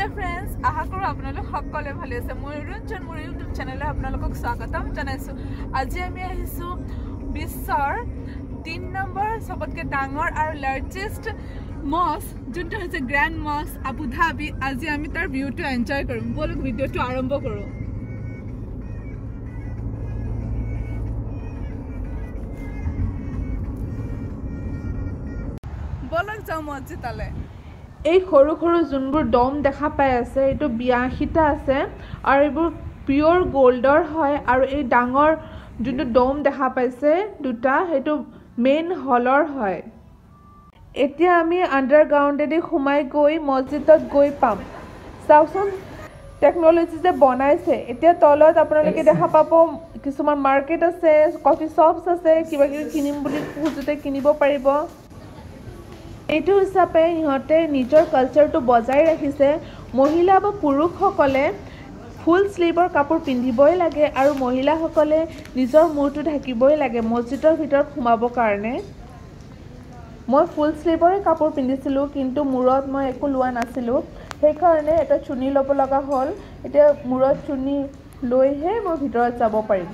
Hello' friends, আশা কৰোঁ আপোনালোক সকলোৱে ভালে আছে। মই ৰঞ্জন, মোৰ ইউটিউব চেনেলে আপোনালোকক স্বাগতম জনাইছোঁ। আজি আমি আহিছোঁ বিশ্বৰ 3 নম্বৰ চবতকৈ ডাঙৰ আৰু লাৰ্জেষ্ট মস্ক, যোনটো হৈছে গ্ৰেণ্ড মস্ক আবু ধাবি। আজি আমি তাৰ ভিউটো এনজয় কৰিম। ব'লক ভিডিঅ'টো আৰম্ভ কৰোঁ। ব'লক যাওঁ মছজিদলৈ। এই সৰু সৰু যোনবোৰ দম দেখা পাই আছে, এইটো 82টা আছে আৰু এইবোৰ পিয়ৰ গ'ল্ডৰ হয়। আৰু এই ডাঙৰ যোনটো দম দেখা পাইছে দুটা, সেইটো মেইন হলৰ হয়। এতিয়া আমি আণ্ডাৰগ্ৰাউণ্ডেদি সোমাই গৈ মছজিদত গৈ পাম। চাওকচোন টেকন'লজি যে বনাইছে। এতিয়া তলত আপোনালোকে দেখা পাব কিছুমান মাৰ্কেট আছে, কফি শ্বপছ আছে, কিবা কিবি কিনিম বুলি খোজোতে কিনিব পাৰিব। এইটো হিচাপে ইহঁতে নিজৰ কালচাৰটো বজাই ৰাখিছে। মহিলা বা পুৰুষসকলে ফুল শ্লিভৰ কাপোৰ পিন্ধিবই লাগে আৰু মহিলাসকলে নিজৰ মূৰটো ঢাকিবই লাগে মছজিদৰ ভিতৰত সোমাবৰ কাৰণে। মই ফুল শ্লিভৰে কাপোৰ পিন্ধিছিলোঁ, কিন্তু মূৰত মই একো লোৱা নাছিলোঁ, সেইকাৰণে এটা চুনি ল'ব লগা হ'ল। এতিয়া মূৰত চুনি লৈহে মই ভিতৰত যাব পাৰিম।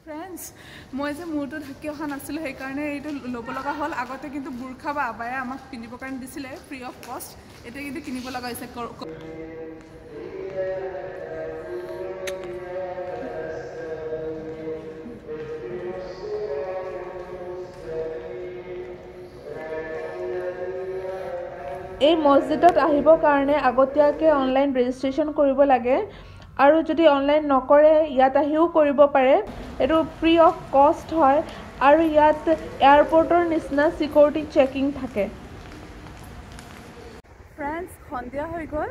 ফ্ৰেণ্ডছ, মই যে মূৰটো ঢাকি অহা নাছিলোঁ, সেইকাৰণে এইটো ল'ব লগা হ'ল। আগতে কিন্তু বুৰ্খা বা আবায়া আমাক পিন্ধিবৰ কাৰণে দিছিলে ফ্ৰী অফ কষ্ট, এতিয়া কিন্তু কিনিব লগা হৈছে। এই মছজিদত আহিবৰ কাৰণে আগতীয়াকৈ অনলাইন ৰেজিষ্ট্ৰেশ্যন কৰিব লাগে আৰু যদি অনলাইন নকৰে ইয়াত আহিও কৰিব পাৰে। এইটো ফ্ৰী অফ কষ্ট হয় আৰু ইয়াত এয়াৰপৰ্টৰ নিচিনা ছিকিউৰিটি চেকিং থাকে। ফ্ৰেণ্ডছ, সন্ধিয়া হৈ গ'ল।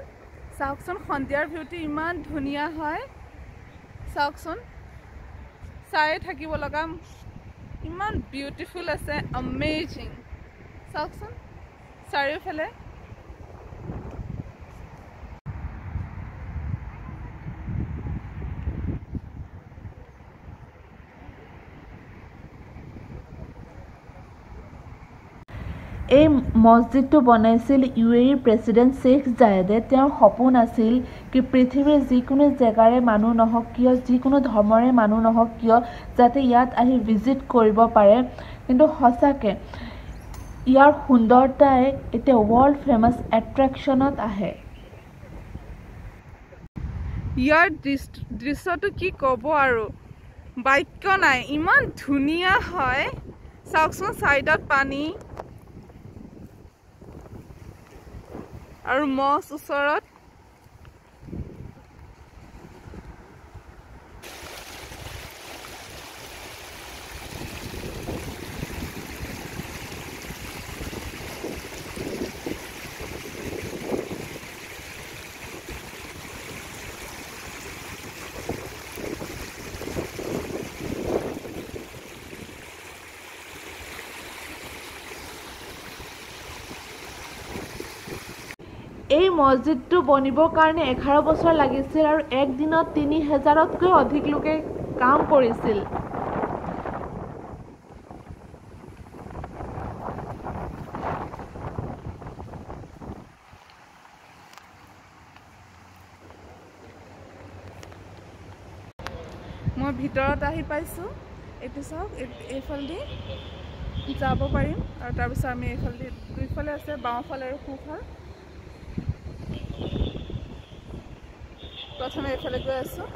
চাওকচোন সন্ধিয়াৰ ভিউটো ইমান ধুনীয়া হয়। চাওকচোন, চাই থাকিব লগা, ইমান বিউটিফুল আছে, এমেজিং। চাওকচোন চাৰিওফালে। এই মছজিদটো বনাইছিল ইউ এ ইৰ প্ৰেচিডেণ্ট শ্বেখ জায়েদে। তেওঁৰ সপোন আছিল কি পৃথিৱীৰ যিকোনো জেগাৰে মানুহ নহওক কিয়, যিকোনো ধৰ্মৰে মানুহ নহওক কিয়, যাতে ইয়াত আহি ভিজিট কৰিব পাৰে। কিন্তু সঁচাকৈ ইয়াৰ সুন্দৰতাই এতিয়া ৱৰ্ল্ড ফেমাছ এট্ৰেকশ্যনত আহে। ইয়াৰ দৃশ্যটো কি ক'ব আৰু, বাক্য নাই, ইমান ধুনীয়া হয়। চাওকচোন চাইডত পানী আৰু মছ ওচৰত। এই মছজিদটো বনিবৰ কাৰণে 11 বছৰ লাগিছিল আৰু একদিনত 3000তকৈ অধিক লোকে কাম কৰিছিল। মই ভিতৰত আহি পাইছোঁ। এইটো চাওক, এইফালেদি যাব পাৰিম আৰু তাৰপিছত আমি এইফালেদি, দুইফালে আছে, বাওঁফালে আৰু সোঁফাল। প্ৰথমে এইফালে গৈ আছোঁ।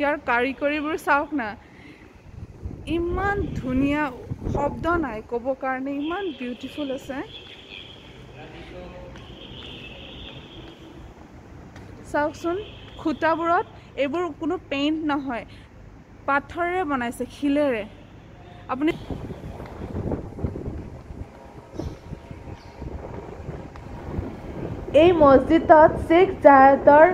ইয়াৰ কাৰিকৰীবোৰ চাওক না, ইমান ধুনীয়া, শব্দ নাই ক'ব কাৰণে, ইমান বিউটিফুল আছে। চাওকচোন খুঁটাবোৰত এইবোৰ কোনো পেইণ্ট নহয়, পাথৰেৰে বনাইছে, শিলেৰে। আপুনি এই মছজিদত শ্বেখ জায়েদৰ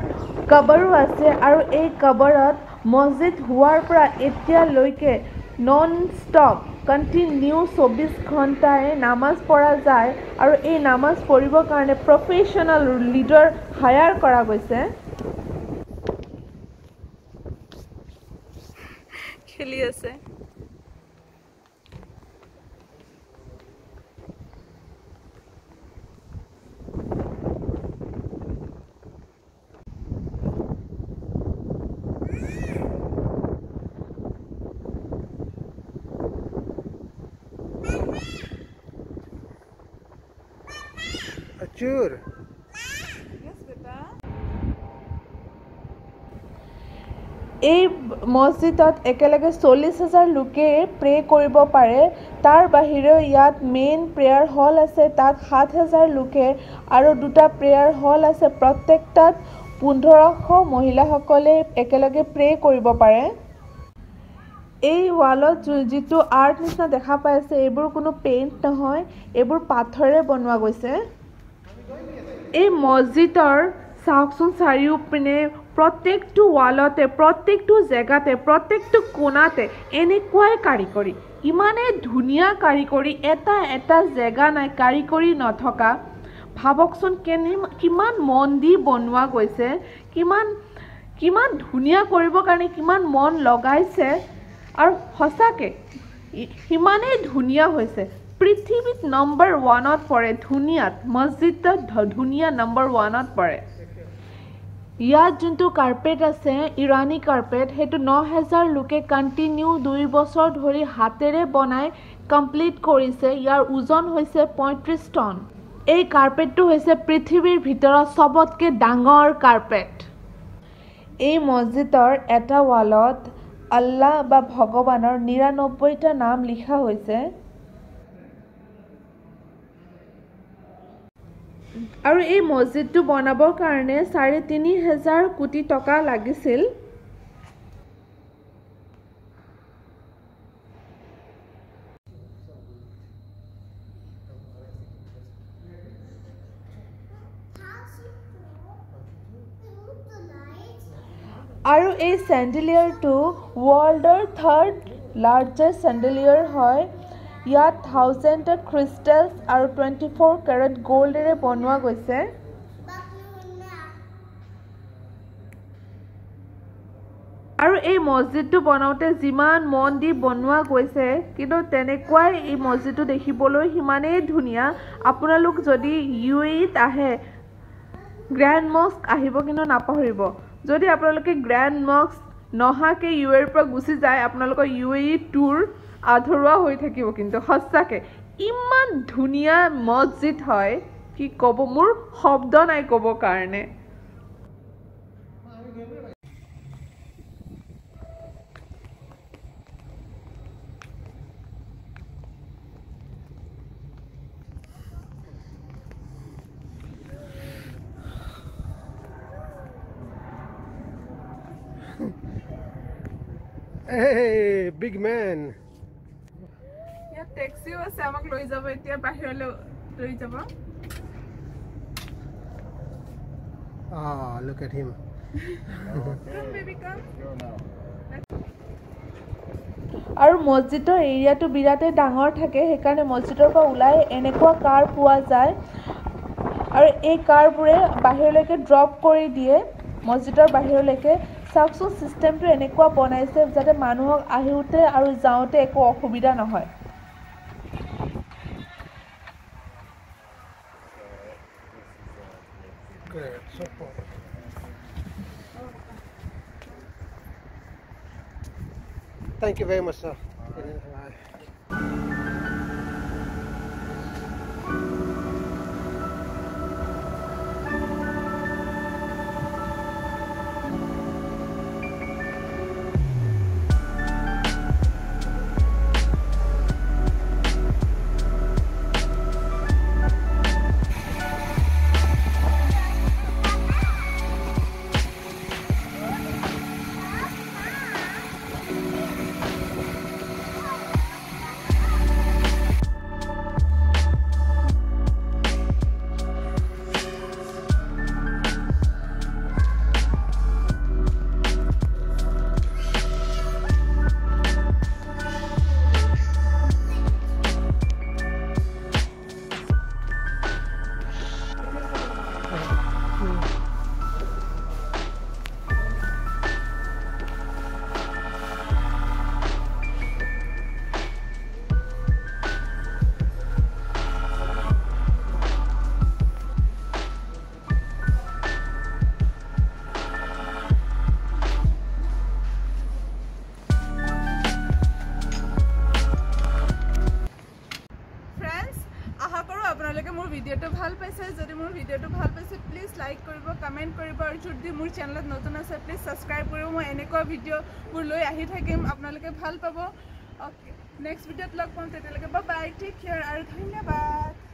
কবৰো আছে আৰু এই কবৰত মছজিদ হোৱাৰ পৰা এতিয়ালৈকে নন ষ্টপ কণ্টিনিউ 24 ঘণ্টাই নামাজ পঢ়া যায় আৰু এই নামাজ পঢ়িবৰ কাৰণে প্ৰফেশ্যনেল লিডাৰ হায়াৰ কৰা গৈছে। খেলি আছে। Achur. Yes, beta. এই মছজিদত একেলগে 40,000 লোকে প্ৰে কৰিব পাৰে। তাৰ বাহিৰেও ইয়াত মেইন প্ৰেয়াৰ হল আছে, তাত 7,000 লোকে আৰু দুটা প্ৰেয়াৰ হল আছে, প্ৰত্যেকটাত 1,500 মহিলাসকলে একেলগে প্ৰে কৰিব পাৰে। এই ৱালত যিটো আৰ্ট নিচিনা দেখা পাই আছে, এইবোৰ কোনো পেইণ্ট নহয়, এইবোৰ পাথৰেৰে বনোৱা গৈছে। এই মছজিদৰ চাওকচোন চাৰিওপিনে প্ৰত্যেকটো ৱালতে, প্ৰত্যেকটো জেগাতে, প্ৰত্যেকটো কোণাতে এনেকুৱাই কাৰিকৰী, ইমানেই ধুনীয়া কাৰিকৰী, এটা এটা জেগা নাই কাৰিকৰী নথকা। ভাবকচোন কিমান মন দি বনোৱা গৈছে, কিমান কিমান ধুনীয়া কৰিবৰ কাৰণে কিমান মন লগাইছে আৰু সঁচাকৈ সিমানেই ধুনীয়া হৈছে। পৃথিৱীত নম্বৰ 1ত পৰে ধুনীয়াত, মছজিদত ধুনীয়া নম্বৰ 1ত পৰে। ইয়াত যোনটো কাৰ্পেট আছে, ইৰাণী কাৰ্পেট, সেইটো 9,000 লোকে কণ্টিনিউ 2 বছৰ ধৰি হাতেৰে বনাই কমপ্লিট কৰিছে। ইয়াৰ ওজন হৈছে 35 টন। এই কাৰ্পেটটো হৈছে পৃথিৱীৰ ভিতৰত চবতকৈ ডাঙৰ কাৰ্পেট। এই মছজিদৰ এটা ৱালত আল্লাহ বা ভগৱানৰ 99টা নাম লিখা হৈছে আৰু এই মছজিদটো বনাবৰ কাৰণে 3,500 কোটি টকা লাগিছিল। আৰু এই চেণ্ডেলিয়াৰটো ৱৰ্ল্ডৰ 3rd largest chandelier হয়। ইয়াত 1000 ক্ৰিষ্টেলছ আৰু 24 কেৰেট গ'ল্ডেৰে বনোৱা গৈছে। আৰু এই মছজিদটো বনাওঁতে যিমান মন দি বনোৱা গৈছে, কিন্তু তেনেকুৱাই এই মছজিদটো দেখিবলৈ সিমানেই ধুনীয়া। আপোনালোক যদি ইউ এ ইত আহে, গ্ৰেণ্ড মস্ক আহিব কিন্তু নাপাহৰিব। যদি আপোনালোকে গ্ৰেণ্ড মস্ক নহাকৈ ইউ এৰ পৰা গুচি যায়, আপোনালোকৰ ইউ এ ই টুৰ আধৰুৱা হৈ থাকিব। কিন্তু সঁচাকৈ ইমান ধুনীয়া মছজিদ হয়, কি ক'ব, মোৰ শব্দ নাই ক'ব কাৰণে। Hey, big man. ইয়াত টেক্সিও আছে, আমাক লৈ যাব এতিয়া বাহিৰলৈ লৈ যাব। Ah, look at him. Come baby, come. আৰু মছজিদৰ এৰিয়াটো বিৰাটেই ডাঙৰ থাকে, সেইকাৰণে মছজিদৰ পৰা ওলাই এনেকুৱা কাৰ পোৱা যায় আৰু এই কাৰবোৰে বাহিৰলৈকে ড্ৰপ কৰি দিয়ে মছজিদৰ বাহিৰলৈকে। চাওকচোন চিষ্টেমটো এনেকুৱা বনাইছে যাতে মানুহক আহোঁতে আৰু যাওঁতে একো অসুবিধা নহয়। Thank you very much, sir. ভিডিঅ'টো ভাল পাইছে, প্লিজ লাইক কৰিব, কমেণ্ট কৰিব আৰু যদি মোৰ চেনেলত নতুন আছে, প্লিজ ছাবস্ক্ৰাইব কৰিব। মই এনেকুৱা ভিডিঅ'বোৰ লৈ আহি থাকিম, আপোনালোকে ভাল পাব। অ'কে, নেক্সট ভিডিঅ'ত লগ পাম। তেতিয়ালৈকে বাই, টেক কেয়াৰ আৰু ধন্যবাদ।